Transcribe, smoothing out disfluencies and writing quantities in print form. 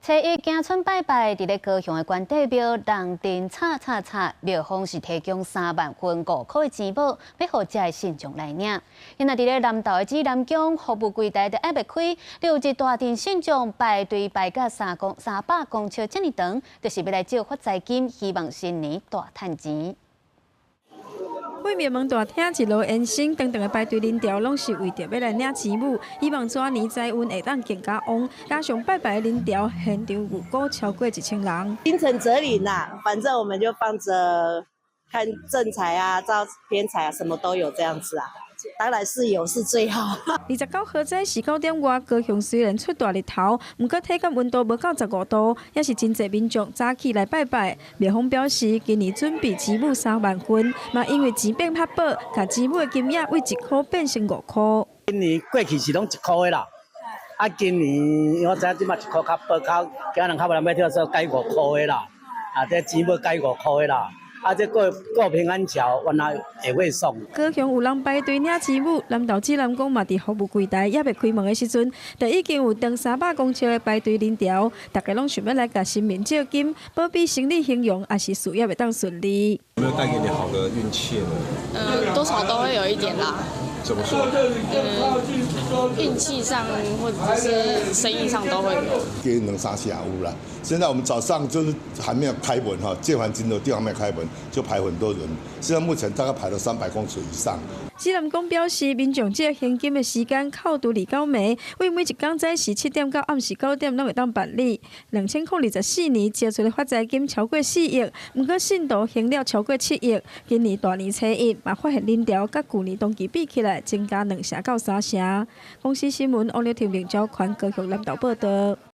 初一行村拜拜，佇咧高雄的關帝廟，人陣吵吵吵，廟方是提供3萬份5箍的錢母，欲予遮的信眾來領。今仔佇咧南投的指南宮服務櫃台都猶未開，就有一大陣信眾排隊排甲300公尺遮爾長，就是欲來借發財金，希望新年大趁錢。對廟門大廳一路延伸，長長的排隊人潮，攏是為著欲來領錢母，希望蛇年財運會當更加旺。加上拜拜的人潮，現場預估超過1000人。心誠則靈啦，反正我們就放著看正財啊、招偏財啊，什麼都有這樣子啊。當然是有是最好。29號早時9點外，高雄雖然出大日頭，毋過體感溫度無到15度，也是真濟民眾早起來拜拜。廟方表示，今年準備錢母3萬份，嘛因為錢變較薄，共錢母的金額為1箍變成5箍。今年過去是攏1箍的啦，啊，今年我知影這擺1箍較薄，較驚人較無人欲跳，所以改5箍的啦。啊，這錢母改5箍的啦。啊！這過過平安橋，原來會會送。高雄有人排隊領錢母，南投指南宮嘛佇服務櫃台猶未開門的時陣，就已經有長300公尺的排隊人潮，大家攏想欲來共神明借金，保庇生意興隆，抑是事業會當順利。有沒有帶給你好的運氣呢？嗯，多少都會有一點啦。怎麼說？嗯，運氣上或者是生意上都會有。加兩三成有啦。現在我們早上就是還沒有開門哈，借還金的地方沒有開門，就排很多人。現在目前大概排了300公尺以上。指南宮表示，民眾借現金的時間扣除29暝，為每一工早時7點到暗時9點攏會當辦理。2024年借出的發財金超過4億，毋過信徒還了超過7億。今年大年初一嘛發現人潮，佮舊年同期比起來增加2成到3成。公視新聞王立婷、林昭寬高雄南投報導。